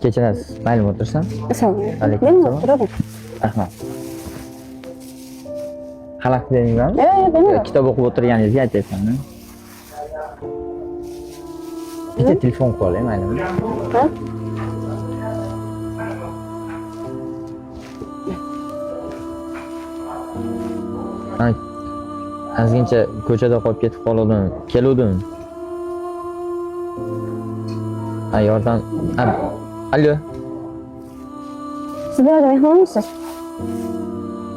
Kechirasiz, maylimi o'tirsam? Assalomu alaykum. Alaykum Bemalol assalom. o'tiravering. Rahmat. Xalaqit bermaymanmi? Yo'q, yo'q, bemalol. Kitob o'qib o'tirganingizga aytyapman. Bitta telefon qilib olay, maylimi? Ha? Man ozgincha ko'chada qolib ketib qoluvdim, keluvdim. Ha, yordam. Ha, Alo. Siz bu yerda mehmonmisiz?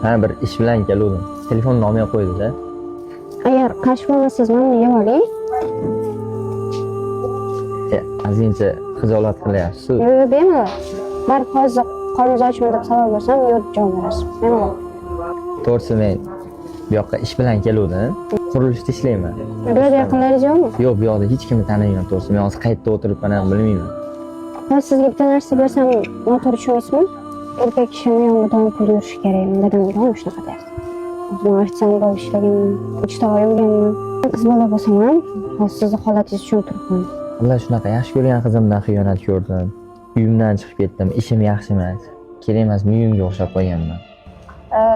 Ha, bir ish bilan keluvdim. Telefonni olmay qo'ydi-da. Agar qarshi bo'lmasangiz, mana yeb oling. E, ozgincha xijolat qilyapsiz. Yo'q, yo'q, bemalol. Baribir hozir qorningiz ochmi deb savol bersam, yo'q deb javob berasiz. Bemalol. To'g'risi men bu yoqqa ish bilan keluvdim. Qurilishda ishlayman. Bu yerda yaqinlaringiz yo'qmi? Yo'q, bu yoqda hech kimni tanimayman to'g'risi. Men hozir qayerda o'tiribman ham bilmayman. Hozir sizga bitta narsa bersam, noto'g'ri tushunmaysizmi? Erkak kishini yonida doim pul yurishi kerak. Dadam doim shunaqa derdi. O'zim ofitsiant bo'lib ishlaganman, uchta oy bo'lganman. Qiz bola bo'lsam ham, hozir sizni holatingizni tushunib turibman. Ular shunaqa yaxshi ko'rgan qizimdan xiyonat ko'rdim. Uyimdan chiqib ketdim. Ishim yaxshi emas. Kerak emas, muyumga o'xshab qolganman.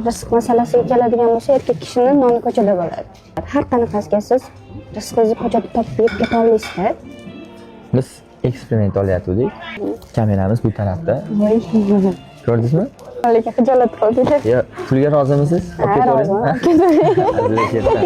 Rizq masalasiga keladigan bo'lsa, erkak kishini noni ko'chada bo'ladi. Har qanaqasiga siz rizqingizni ko'chada topib yeb keta olmaysizda. Biz eksperiment olyatuvdik. Kameramiz bu tarafda. Voy. Ko'rdingizmi? Lekin xijolat qildi. Yo, pulga rozimisiz? Olib Ha, ketaveraymi? roziman. Hazillashayapman.